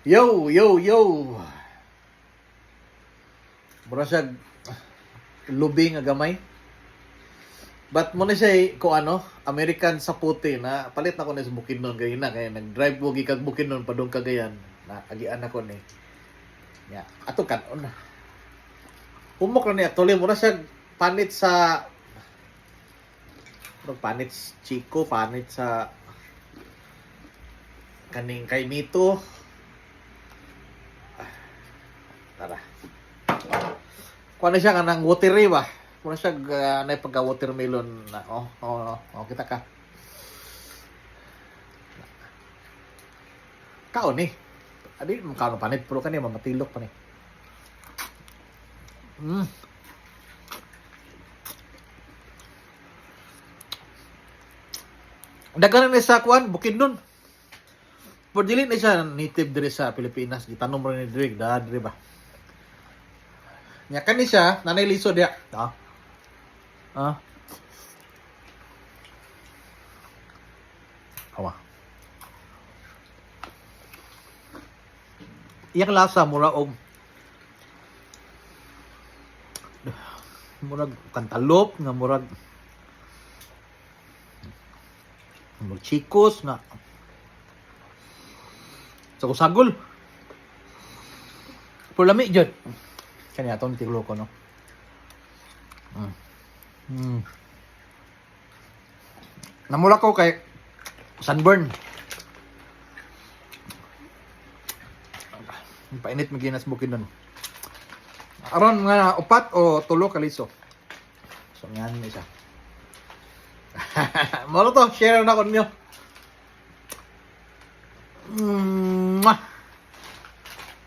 Yo, yo, yo. Mura siya lubi nga gamay. But mo na siya ko ano, American sapote na palit na ko na sa Bukidnon kay na kay nag-drive ko gikan Bukidnon padung Cagayan na agian ako ni. Ya, ato kanon na. Humok na ni actually mura siya panit sa murag panit sa Chico, panit sa kaning kay Mito. Ah, tara. Kuha na siya kanang watery ba? Kuha na siya na pagka watermelon na. Oh, kita ka. Kaon ni. Adi mukha panit pero kani mamatilok pa ni. Daghan na sa kuan Bukidnon. Pero dili na siya native diri sa Pilipinas. Gitanom rin ni diri, da diri ba. Nya kani siya, nanay liso diya. Ah. Ah. Awa. Iyang lasa mura og murag kantalop nga murag murag chikos nga sa kusagol. Pero lami jud. Kani atong tiglo ko no. Namula ko kay sunburn. Painit maginas Bukidnon. Aron nga upat o tulo ka liso. So ngan isa. Mao to, share na ko ninyo.